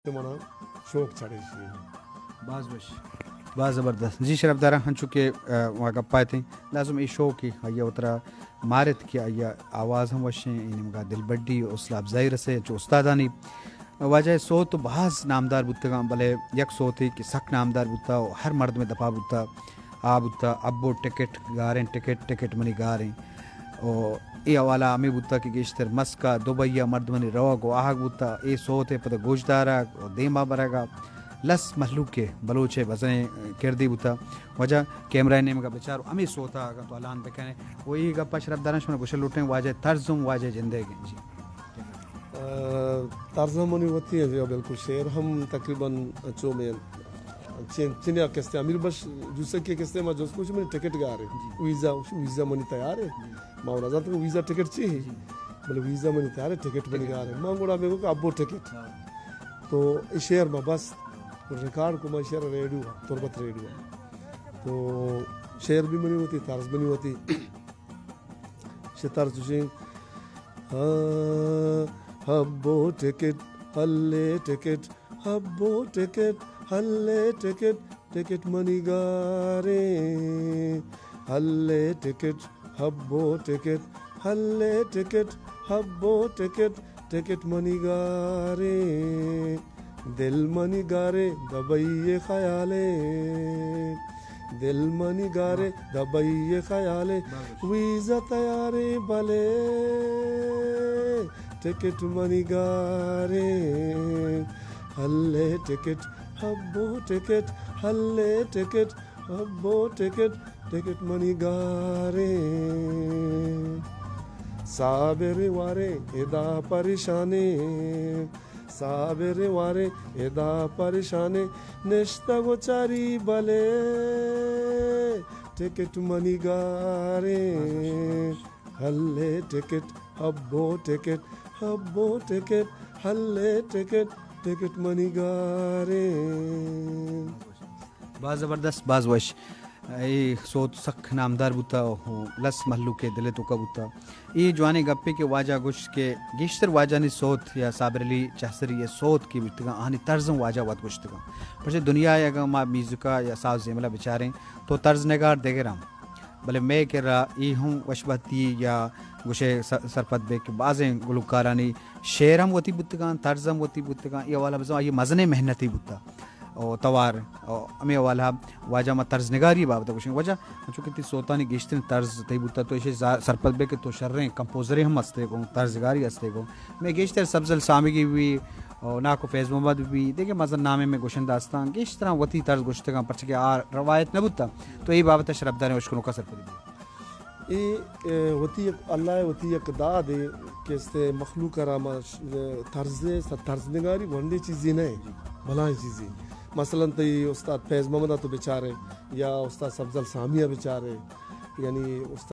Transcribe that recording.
کہ منا شوق چڑے شی۔ باز وش، باز زبردست۔ جی شرفداراں، ہنچو کہ، آ، ما گپا اتیں، لازم اے شوق ء آئی ء وترا مارت کہ آئی ء آواز ہم وشیں، اے نیمگا دلبڈی، حوصلہ افزائی رسے چو استادانی۔ واجہ ء سوت باز نامدار بوتگاں، بلے یک سوتے کہ سک نامدار بوتا و ہر مردم ء دپا بوتا، آ بوتا ابو ٹکٹ گاریں، ٹکٹ، ٹکٹ منی گاریں۔ و اے حوالہ ہمے بوتا کہ گیشتر مسکا، دبئی ء مردمانی روگ و آہگ بوتا، اے سوت ء پدا گوشدارگ و دیما برگ ء لس مہلوک ء بلوچ ء بزیں کردے بوتا۔ واجہ کیمرہ ء نیمگا بچار و ہمے سوت ء اگاں تو الان بکنے و اے گپا شرفداراں شمارا گوشگ لوٹیں، واجہ ء طرز ہم واجہ ء جندے گیں۔ جی۔ آ، طرز ہم منی وتی انت، یا بالکل شعر ہم تقریباً چو میں چین، چنیا کستے امیر بخش جوسکی کستے ما جوسکو چی منی ٹکٹ گارے۔ جی۔ ویزا، ویزا منی تیار ہے۔ جی۔ ما ونا زانت کہ ویزا ٹکٹ چی ہے؟ جی۔ بلے ویزا منی تیار ہے، ٹکٹ منی گارے۔ ما گڑا میں کو کہ ابو ٹکٹ۔ ہاں۔ تو اے شعر ما بس ریکارڈ کو، ما شعر ریڈیو، تربت ریڈیو۔ تو شعر بھی منی ہوتی، طرز منی ہوتی۔ شتر چوشیں، ہاں، ہبو ٹکٹ، ہلے ٹکٹ، ہبو ٹکٹ، ہلے ٹکٹ، ٹکٹ منی گاریں۔ ہلے ٹکٹ، ہبو ٹکٹ، ہلے ٹکٹ، ہبو ٹکٹ، ٹکٹ منی گاریں۔ دل منی گارے دبئی ء خیالے، دل منی گارے دبئی ء خیالے، ویزا تیارے بلے ٹکٹ منی گارے۔ ہلے ٹکٹ، ہبو ٹکٹ، ہلے ٹکٹ، ہبو ٹکٹ، ٹکٹ منی گارے۔ صابر وارے ادا پریشانے، صابر وارے ادا پریشانے، نشتگ و چاری بلے ٹکٹ منی گاریں۔ ہلے ٹکٹ، ہبو ٹکٹ، ہبو ٹکٹ، ہلے ٹکٹ، ٹکٹ منی گاریں۔ باز زبردست، باز وش۔ اے سوت سک نامدار بوتا و لس مہلوک ء دل ء توکا بوتا۔ اے جوانیں گپے کہ واجہ گوشت کہ گیشتر واجہانی سوت یا صابر علی چہسری ء سوت کہ بیتگاں، آہانی طرز ہم واجہ وت گوشتگاں۔ پرچہ دنیا ء اگاں ما میوزک ء یا ساز زیمل ء بچاریں تو طرز نگار دگراں، بلے مئے کرا اے ہم وشبہتی یا گوشے س-، سرپد بے کہ بازیں گلوکارانی شعر ہم وتی بوتگاں، طرز ہم وتی بوتگاں، اے حوالہ بزاں آئی مزنیں محنتے بوتا۔ او توار، او ہمے حوالہ واجہ ما طرز نگاری بابت گوشیں۔ واجہ چونکہ تئی سوتانی گیشتریں طرز تئی بوتا، تو ایشی زا-، سرپد بے کہ تو شریں کمپوزرے ہم ہستے گوں، طرز نگاری ہستے گوں۔ میں گیشتر سبزل سامگی بھی، او ناکو فیض محمد بھی، دیگہ مزن نامے میں گوشن داستان، گیشتراں وتی طرز گوشتگاں، پرچہ کہ آ روایت نہ بوتا۔ تو اے بابت شرفداریں اشکنوکا سرپدی بھی۔ اے، اے، وتی یک، اللہ ء وتی یک دادے کہ استے مخلوق ء را ما ش-، طرز، طرز نگاری گونڈیں چیزے نہ، بلائیں چیزے۔ مثلاً تئی استاد فیض محمد ء تو بچارے یا استاد سبزل سامی ء بچارے، یعنی استاد